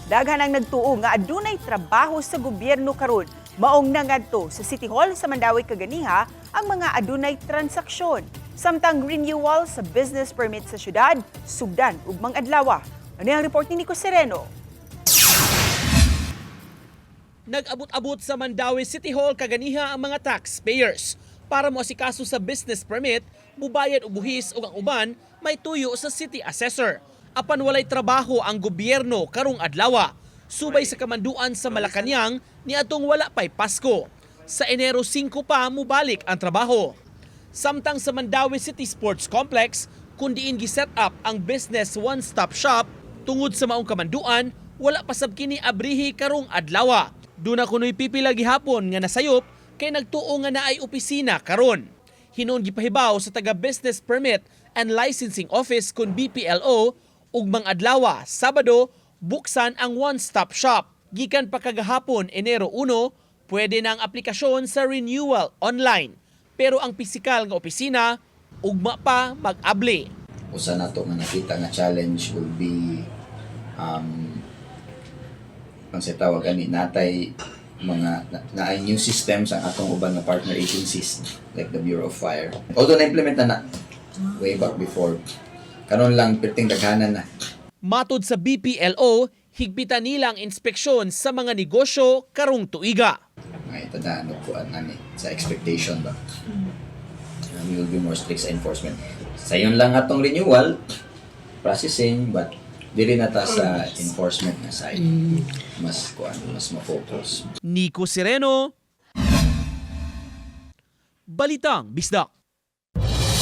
Daghan ang nagtuo nga adunay trabaho sa gobyerno karon. Maong nangadto sa City Hall sa Mandaue kaganiha ang mga adunay transaksyon. Samtang renewal sa business permit sa syudad, sugdan ugmang adlaw. Ano ang report ni Nico Sereno? Nag-abot-abot sa Mandaue City Hall kaganiha ang mga taxpayers para moasikaso sa business permit, mubayad og buhis ug ang uban may tuyo sa city assessor. Apan walay trabaho ang gobyerno karong adlawa. Subay sa kamanduan sa Malacañang niadtong wala pa'y Pasko. Sa Enero 5 pa mubalik ang trabaho. Samtang sa Mandaue City Sports Complex, kung diin gi-set up ang business one-stop shop, tungod sa maong kamanduan, wala pa sab kini abrihi karong adlawa. Duna kuno'y pipila gihapon nga nasayop kay nagtuo nga naay opisina karon. Hinuon gipahibaw sa taga Business Permit and Licensing Office kun BPLO, ugmang adlawa, Sabado, buksan ang one-stop shop. Gikan pa kagahapon, Enero 1, pwede na ang aplikasyon sa renewal online. Pero ang pisikal nga opisina, ugma pa mag-abli. Usa nato nga nakita nga challenge will be ang sa tawag ani natay mga naay new systems ang atong uban nga partner agencies like the Bureau of Fire. Although na-implement na na way back before. Karon lang perting daghanan na. Matod sa BPLO, higpitan nila ang inspeksyon sa mga negosyo karong tuiga. Mga itadaan og kuan ani sa expectation ba. We will be more strict sa enforcement. Sayon lang atong renewal processing, but dili na ta sa enforcement na side. Mas kuan, mas ma-focus. Nico Sereno, Balitang Bisdak.